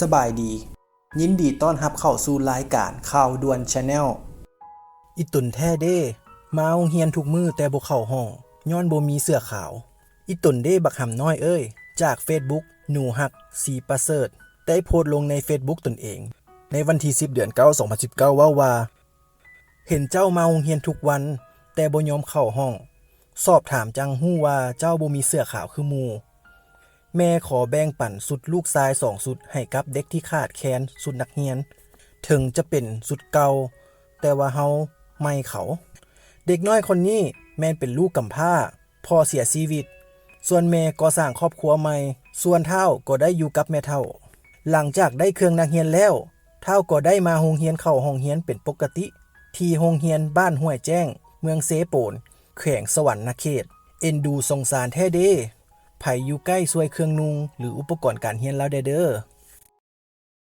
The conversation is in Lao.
ສະບາຍດີ, ຍິນດີຕ້ອນຮັບເຂົ້າສູ່ລາຍການຂ່າວດ່ວນ Channel. ອີ່ຕົນແທ້ເດ້, ມາໂຮງຮຽນທຸກມື້ແຕ່ບໍ່ເຂົ້າຫ້ອງ, ຍ້ອນບໍ່ມີເສື້ອຂາວ. ອີ່ຕົນເດ້ບັກຫຳນ້ອຍເອີຍ. ຈາກເຟສບຸກ ໜູຮັກ ສີປະເສີດ ໄດ້ໂພສລົງໃນເຟສບຸກຕົນເອງ ໃນວັນທີສິບ ເດືອນເກົ້າ ສອງພັນສິບເກົ້າ ເວົ້າວ່າ ເຫັນເຈົ້າມາໂຮງຮຽນທຸກວັນ ແຕ່ບໍ່ຍອມເຂົ້າຫ້ອງ. ສອບຖາມຈັ່ງຮູ້ວ່າເຈົ້າບໍ່ມີເສື້ອຂາວຄືໝູ່. ແມ່ຂໍແບ່ງປັນຊຸດລູກຊາຍສອງຊຸດໃຫ້ກັບເດັກທີ່ຂາດແຄນຊຸດນັກຮຽນ. ເຖິງຈະເປັນຊຸດເກົ່າ, ແຕ່ວ່າເຮົາໃໝ່ເຂົາ. ເດັກນ້ອຍຄົນນີ້ແມ່ນເປັນລູກກຳພ້າ, ພໍ່ເສຍຊີວິດ, ສ່ວນແມ່ກໍສ້າງຄອບຄົວໃໝ່, ສ່ວນທ້າວກໍໄດ້ຢູ່ກັບແມ່ເຖົ້າ. ຫຼັງຈາກໄດ້ເຄື່ອງນັກຮຽນແລ້ວ, ທ້າວກໍໄດ້ມາໂຮງຮຽນ ເຂົ້າຫ້ອງຮຽນເປັນປົກກະຕິ ທີ່ໂຮງຮຽນບ້ານຫ້ວຍແຈ້ງ ເມືອງເຊໂປນ ແຂວງສະຫວັນນະເຂດ. ເອັນດູສົງສານແທ້ເດ້. ໃຜຢູ່ໃກ້ຊ່ວຍເຄື່ອງນຸ່ງ ຫຼື ອຸປະກອນການຮຽນລາວແດ່ເດີ້.